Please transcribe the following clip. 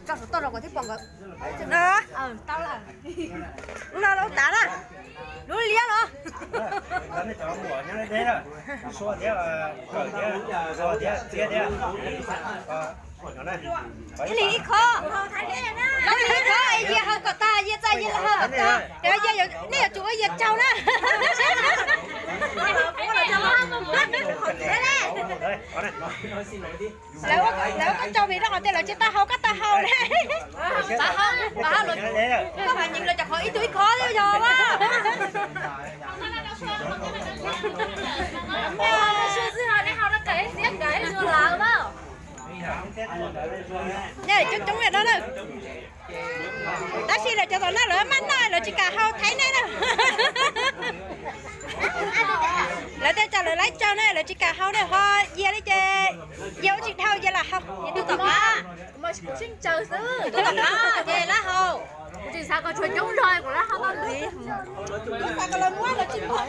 Tso saum toj rau kom thiaj pom nkawd. No, no lub tav na. Lub liab los. Ib leeg ib khob. Ib leeg ib khob, yia hau kom tag, yia txaj yia hau kom tag. Yog nej yuav tsum ua yia tsaug na. Lawv ua koj tsaug vim rau qhov tias lawv tsis tau haus, koj tau haus ne. Koj mam nyeem lawv cov qhov ib tug ib khob thiab yog a. Nej coob coob li no na. Tab sis lawv cov tom no lawv maj noj lawv tsis kam haus thaiv nej na. Lawv tej cov lawv laib tsaug na lawv tsis kam haus ne, ho yia li ces yia ua tsis dhau yia lam haus. Tus tom qab, kuv sib tsaws xwb, tus tom qab ces lawv haus. Kuv tsis xav kom tshuav coob zog kuv lawv haus tau ntxiv. Kuv xav kom lawv muab lawv tsis pom.